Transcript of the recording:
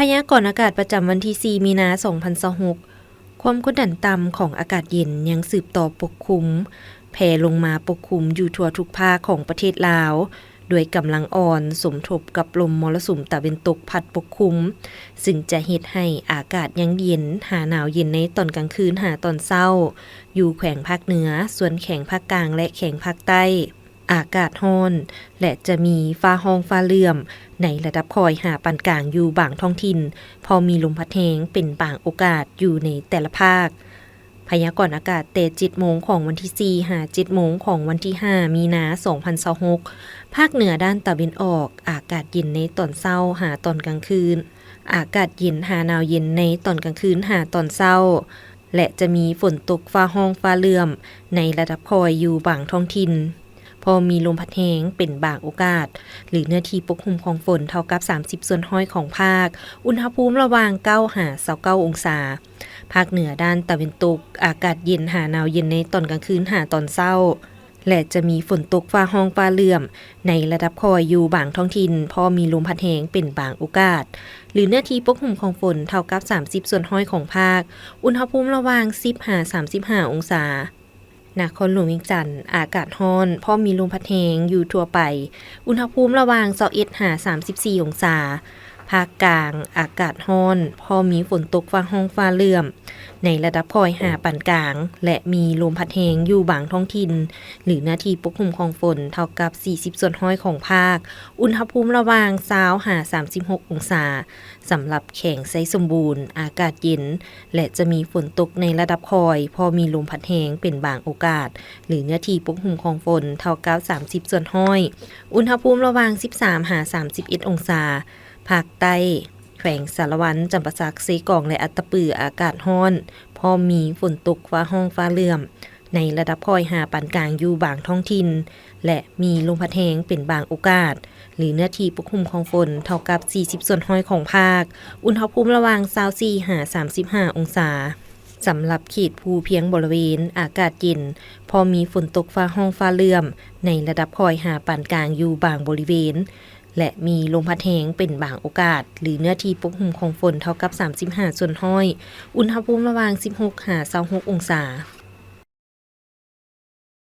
ພະຍາກອນອາກາດປະຈຳວັນທີສີ່ ມີນາ ສອງພັນຊາວຫົກ ຄວາມກົດດັນຕ່ຳຂອງອາກາດເຢັນຍັງສືບຕໍ່ປົກຄຸມ ແຜ່ລົງມາປົກຄຸມຢູ່ທົ່ວທຸກພາກຂອງປະເທດລາວ ດ້ວຍກຳລັງອ່ອນ ສົມທົບກັບລົມມໍລະສຸມຕາເວັນຕົກພັດປົກຄຸມ ຊຶ່ງຈະເຮັດໃຫ້ອາກາດຍັງເຢັນ ຫາໜາວເຢັນໃນຕອນກາງຄືນຫາຕອນເຊົ້າ ຢູ່ແຂວງພາກເໜືອ, ສ່ວນແຂວງພາກກາງ ແລະ ແຂວງພາກໃຕ້ ອາກາດຮ້ອນ ແລະ ຈະມີຟ້າຮ້ອງຟ້າເຫຼື້ອມໃນລະດັບຄ່ອຍຫາປານກາງຢູ່ບາງທ້ອງຖິ່ນ, ພໍມີລົມພັດແຮງເປັນບາງໂອກາດຢູ່ໃນແຕ່ລະພາກ. ພະຍາກອນອາກາດແຕ່ເຈັດໂມງຂອງວັນທີສີ່ ຫາເຈັດໂມງຂອງວັນທີຫ້າ ມີນາ ສອງພັນຊາວຫົກ ພາກເໜືອດ້ານຕາເວັນອອກ ອາກາດເຢັນໃນຕອນເຊົ້າຫາຕອນກາງຄືນ, ອາກາດເຢັນຫາໜາວເຢັນໃນຕອນກາງຄືນຫາຕອນເຊົ້າ ແລະ ຈະມີຝົນຕົກຟ້າຮ້ອງຟ້າເຫຼື້ອມໃນລະດັບຄ່ອຍຢູ່ບາງທ້ອງຖິ່ນ, ພໍມີລົມພັດແຮງເປັນບາງໂອກາດ ຫຼື ເນື້ອທີ່ປົກຄຸມຂອງຝົນເທົ່າກັບສາມສິບສ່ວນຮ້ອຍຂອງພາກ, ອຸນຫະພູມລະຫວ່າງເກົ້າຫາຊາວເກົ້າອົງສາ. ພາກເໜືອດ້ານຕາເວັນຕົກ ອາກາດເຢັນຫາໜາວເຢັນໃນຕອນກາງຄືນຫາຕອນເຊົ້າ ແລະ ຈະມີຝົນຕົກຟ້າຮ້ອງຟ້າເຫຼື້ອມໃນລະດັບຄ່ອຍຢູ່ບາງທ້ອງຖິ່ນ, ພໍມີລົມພັດແຮງເປັນບາງໂອກາດ ຫຼື ເນື້ອທີ່ປົກຄຸມຂອງຝົນເທົ່າກັບສາມສິບສ່ວນຮ້ອຍຂອງພາກ, ອຸນຫະພູມລະຫວ່າງສິບຫາສາມສິບຫ້າອົງສາ. ນະຄອນຫຼວງວຽງຈັນ ອາກາດຮ້ອນ, ພໍມີລົມພັດແຮງຢູ່ທົ່ວໄປ, ອຸນຫະພູມລະຫວ່າງຊາວເອັດຫາສາມສິບສີ່ອົງສາ. ພາກກາງ ອາກາດຮ້ອນ, ພໍມີຝົນຕົກຟ້າຮ້ອງຟ້າເຫຼື້ອມໃນລະດັບຄ່ອຍຫາປານກາງ ແລະ ມີລົມພັດແຮງຢູ່ບາງທ້ອງຖິ່ນ ຫຼື ເນື້ອທີ່ປົກຄຸມຂອງຝົນເທົ່າກັບສີ່ສິບສ່ວນຮ້ອຍຂອງພາກ, ອຸນຫະພູມລະຫວ່າງຊາວຫາສາມສິບຫົກອົງສາ. ສຳລັບແຂວງໄຊສົມບູນ ອາກາດເຢັນ ແລະ ຈະມີຝົນຕົກໃນລະດັບຄ່ອຍ, ພໍມີລົມພັດແຮງເປັນບາງໂອກາດ ຫຼື ເນື້ອທີ່ປົກຄຸມຂອງຝົນເທົ່າກັບສາມສິບສ່ວນຮ້ອຍ, ອຸນຫະພູມລະຫວ່າງສິບສາມຫາສາມສິບເອັດອົງສາ. ພາກໃຕ້ ແຂວງສາລະວັນ, ຈຳປາສັກ, ເຊກອງ ແລະ ອັດຕະປື ອາກາດຮ້ອນ, ພ້ອມມີຝົນຕົກຟ້າຮ້ອງຟ້າເຫຼື້ອມ ໃນລະດັບຄ່ອຍຫາປານກາງຢູ່ບາງທ້ອງຖິ່ນ ແລະ ມີລົມພັດແຮງເປັນບາງໂອກາດ ຫຼື ເນື້ອທີ່ປົກຄຸມຂອງຝົນເທົ່າກັບສີ່ສິບສ່ວນຮ້ອຍຂອງພາກ, ອຸນຫະພູມລະຫວ່າງຊາວສີ່ຫາສາມສິບຫ້າອົງສາ. ສຳລັບເຂດພູພຽງບໍລິເວນ ອາກາດເຢັນ, ພໍມີຝົນຕົກຟ້າຮ້ອງຟ້າເຫຼື້ອມ ໃນລະດັບຄ່ອຍຫາປານກາງຢູ່ບາງບໍລິເວນ ແລະ ມີລົມພັດແຮງເປັນບາງໂອກາດ ຫຼື ເນື້ອທີ່ປົກຄຸມຂອງຝົນເທົ່າກັບສາມສິບຫ້າສ່ວນຮ້ອຍ, ອຸນຫະພູມລະຫວ່າງສິບຫົກຫາຊາວຫົກອົງສາ.